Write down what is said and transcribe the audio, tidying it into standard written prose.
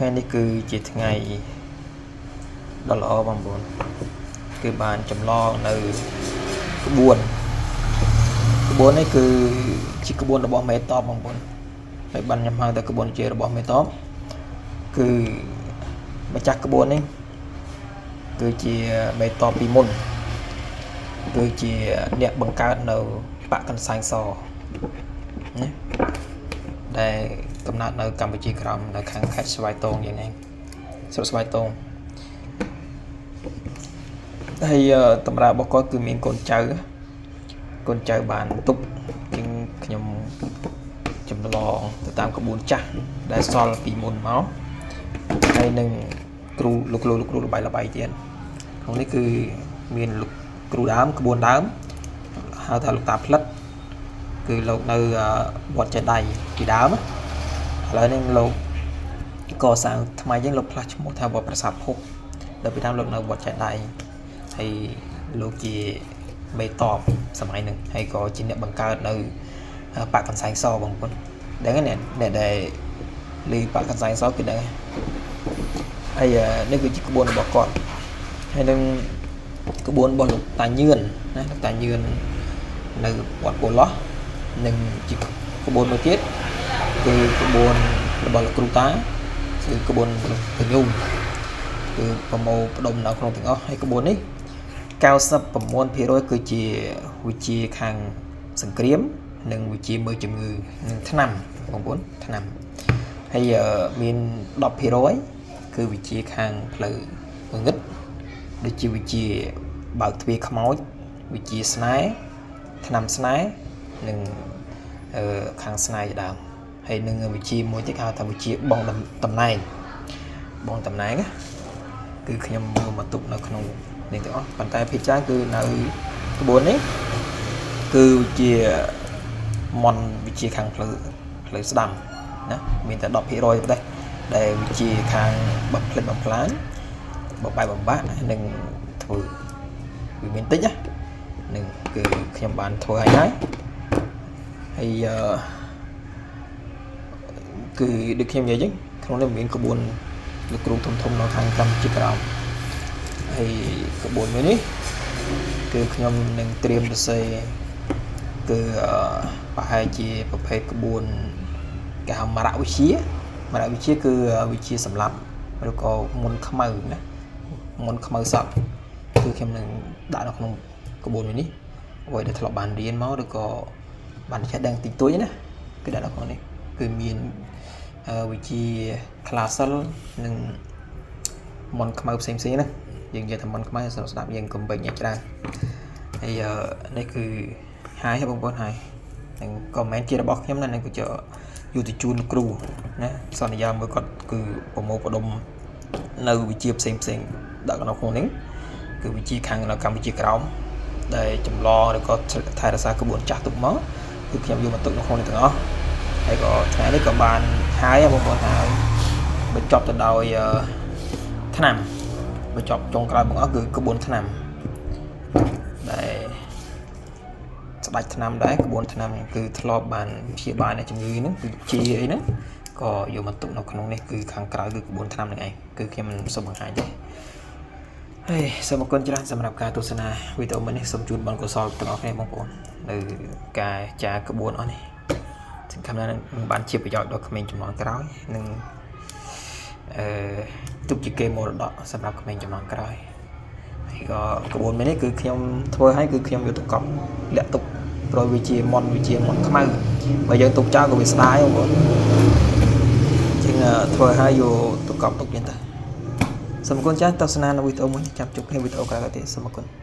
ថ្ងៃនេះគឺជាថ្ងៃដ៏ល្អបងប្អូនគឺបានចម្លងនៅក្បួនក្បួននេះគឺជាក្បួនរបស់មេតបបងប្អូនហើយបានខ្ញុំហៅតែក្បួនជារបស់មេតបគឺម្ចាស់ក្បួននេះគឺជាមេតបពីមុនគឺជាអ្នកបង្កើតនៅបកកន្សែងសណាដែលកំណត់នៅកម្ពុជាក្រោមនៅខាងខេត្តស្វាយតងយ៉ាងនេះស្រុកស្វាយតងហើយតម្រារបស់គាត់គឺមានកូនចៅកូនចៅបានទុកជាងខ្ញុំចម្លងទៅតាមក្បួនចាស់ដែលសល់ពីមុនមកហើយនឹងគ្រូលោកគ្រូលោកគ្រូល្បីៗទៀតក្នុងនេះគឺមានលោកគ្រូដើមក្បួនដើមហៅថាលោកតាផ្លិតគឺលោកនៅវត្តចេតិយពីដើមឥឡូវនេះលោកកសាងថ្មីជាងលោកផ្លាស់ឈ្មោះថាវត្តប្រាសាទភពដល់ពីដើមលោកនៅវត្តចេតិយហើយលោកជាមេតបសម័យហ្នឹងហើយក៏ជាអ្នកបង្កើតនៅបកកន្សែងសបងប្អូនដឹងទេអ្នកដែលលឺបកកន្សែងសគឺដឹងហើយនេះគឺជាក្បួនរបស់គាត់ហើយនឹងក្បួនរបស់លោកតាញឿនណាលោកតាញឿននៅវត្តពលោះនិងជាក្បួនមួយទៀតគឺក្បួនរបស់លោកគ្រូតាគឺក្បួនលោកកញូងគឺប្រមូលផ្ដុំនៅក្នុងទាំងអស់ហើយក្បួននេះ 99% គឺជាវិជាខាងសង្គ្រាមនិងវិជាមើលជំងឺនិងថ្នាំបងប្អូនថ្នាំហើយមាន 10% គឺវិជាខាងផ្លូវងងឹតដូចជាវិជាបើកទ្វារខ្មោចវិជាស្នេហ៍ថ្នាំស្នេហ៍និងខាងស្នេហ៍ជាដើមហើយនឹងវិជាមួយទៀតគេហៅថាវិជាបងតំណែងបងតំណែងណាគឺខ្ញុំយកមកទុកនៅក្នុងនេះទាំងអស់ប៉ុន្តែភាគច្រើនគឺនៅក្បួននេះគឺជាមន្តវិជាខាងផ្លូវស្ដាំណាមានតែ 10% ទេដែលវិជាខាងបំផ្លិចបំផ្លាញបំបែកបំបាក់និងធ្វើវាមានតិចណានឹងគឺខ្ញុំបានធ្វើឲ្យហើយហើយគឺដូចខ្ញុំនិយាយចឹងក្នុងនេះមានក្បួនលោកគ្រូធំៗនៅខាងកម្ពុជាក្រោមហើយក្បួនមួយនេះគឺខ្ញុំនឹងត្រៀមសរសេរគឺប្រហែលជាប្រភេទក្បួនគេហៅមរវិជ្ជាមរវិជ្ជាគឺវិជ្ជាសម្លាប់ឬក៏មុនខ្មៅណាមុនខ្មៅសក់គឺខ្ញុំនឹងដាក់នៅក្នុងក្បួនមួយនេះអ្វីដែលធ្លាប់បានរៀនមកឬក៏បានចេះដឹងតិចតួចណាគឺដាក់នៅក្នុងនេះគឺមានវិជ្ជាខ្លាសិលនិងមន្តខ្មៅផ្សេងៗណាយើងនិយាយថាមន្តខ្មៅស្ដាប់យើងកុំពេញច្រើនហើយនេះគឺហើយបងប្អូនហើយនឹងក៏មិនមែនជារបស់ខ្ញុំណានឹងគឺជាយុទ្ធជូនគ្រូណាសន្យាមួយគាត់គឺប្រមូលផ្ដុំនៅវិជាផ្សេងផ្សេងដាក់នៅក្នុងនេះគឺវិជាខាងនៅកម្ពុជាក្រោមដែលចម្លងឬក៏ថែរក្សាក្បួនចាស់ទុកមកគឺខ្ញុំយកមកទុកនៅក្នុងនេះទាំងអស់ហើយក៏ថ្ងៃនេះក៏បានហើយបងប្អូនហើយបញ្ចប់ទៅដោយថ្នាំបញ្ចប់ចុងក្រោយបងអស់គឺក្បួនថ្នាំដែលស្ដាច់ថ្នាំដែរក្បួនថ្នាំគឺធ្លាប់បានព្យាបាលអ្នកជំងឺហ្នឹងគឺជាអីហ្នឹងក៏យកមកទុកនៅក្នុងនេះគឺខាងក្រៅគឺក្បួនថ្នាំហ្នឹងឯងគឺខ្ញុំមិនសូមបង្ហាញទេហើយសូមអរគុណច្រើនសម្រាប់ការទស្សនាវីដេអូមួយនេះសូមជូនបុណ្យកុសលទាំងអស់គ្នាបងប្អូននៅការចាក្បួនអស់នេះសង្ឃឹមថានឹងបានជាប្រយោជន៍ដល់ក្មេងជំនាន់ក្រោយនិងអឺទុកជាគេមរតកសម្រាប់ក្មេងជំនាន់ក្រោយហើយក៏ក្បួនមួយនេះគឺខ្ញុំធ្វើឲ្យគឺខ្ញុំយកទៅកប់លាក់ទុកព្រោះវាជាមន្តវាជាមន្តខ្មៅបើយើងទុកចោលក៏វាស្ដាយបងប្អូនជាងធ្វើឲ្យយកទៅកប់ទុកចឹងទៅសូមអរគុណចាស់ទស្សនានៅវីដេអូមួយចាំជួបគ្នាវីដេអូក្រោយទៀតសូមអរគុណ។